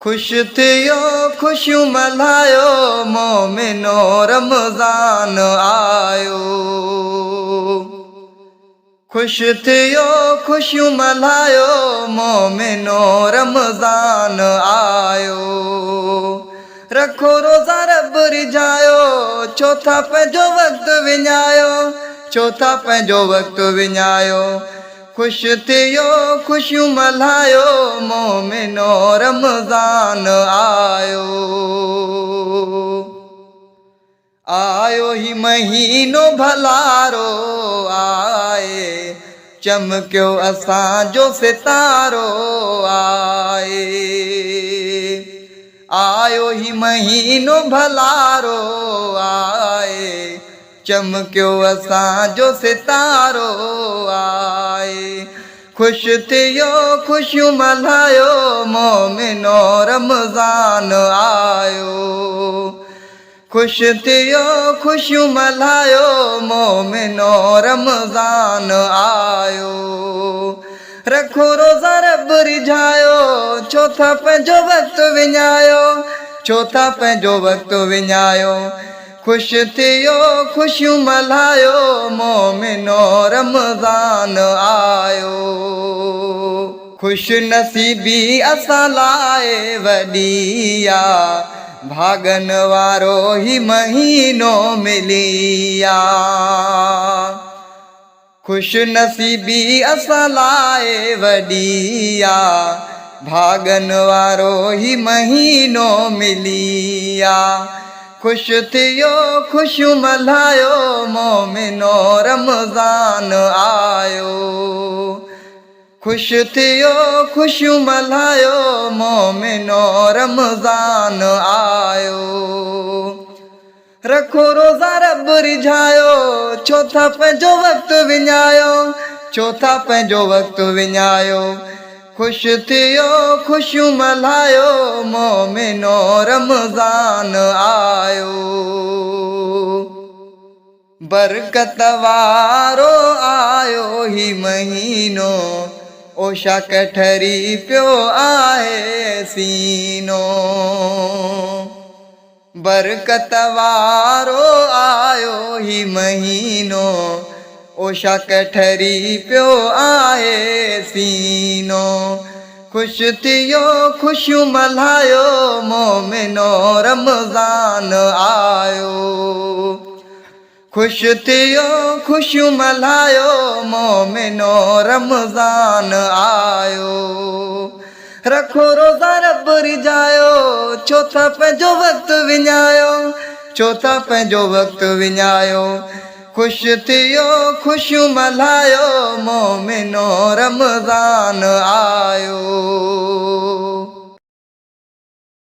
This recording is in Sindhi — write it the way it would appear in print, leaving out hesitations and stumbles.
خوش ٿيو خوشيون ملهايو مومنو رمضان آيو. خوش ٿيو خوشيون ملهايو مومنو رمضان آيو. رکو روزا رب ريجهايو ڇو ٿا پنهنجو وقت وڃايو ڇو ٿا پنهنجو وقت وڃايو. خوش ٿيو خوشيون ملهايو مومنو رمضان آيو. آيو هي مهينو ڀلارو آئي چمڪيو اسان جو ستارو آئي. آيو هي مهينو ڀلارو آئي چمڪيو اسان جو ستارو آئي. خوش ٿيو خوشيون ملهايو مومنو رمضان آيو. خوش ٿيو خوشيون ملهايو مومنو رمضان آيو. رکو روزا رب ريجهايو ڇو ٿا پنهنجو وقت وڃايو ڇو ٿا پنهنجو وقت وڃايو. خوش ٿيو خوشيون ملهايو مومنو رمضان آيو. خوش نصيبي اسان لاء وڏي آ ڀاڳن وارو هي مهينو ملي آ. خوش نصيبي اسان لاء وڏي آ ڀاڳن وارو هي مهينو ملي آ. خوش ٿيو خوشيون ملهايو مومنو رمضان آيو. خوش ٿيو خوشيون ملهايو مومنو رمضان آيو. رکو روزا رب ريجهايو ڇو ٿا پنهنجو وقت وڃايو ڇو ٿا پنهنجو وقت وڃايو. خوش ٿيو خوشيون ملهايو مومنو رمضان آيو. برڪت وارو آيو هي مهينو اوشاڪ ٺري پيو آهي سينو. برڪت وارو آيو هي مهينو اوشاڪ ٺري پيو آهي سينو. خوش ٿيو خوشيون ملهايو مومنو رمضان آيو. خوش ٿيو خوشيون ملهايو مومنو رمضان آيو. رکو روزا رب ريجهايو ڇو ٿا پنهنجو وقت وڃايو ڇو ٿا پنهنجو وقت وڃايو. خوش ٿيو خوشيون ملهايو مومنو رمضان آيو.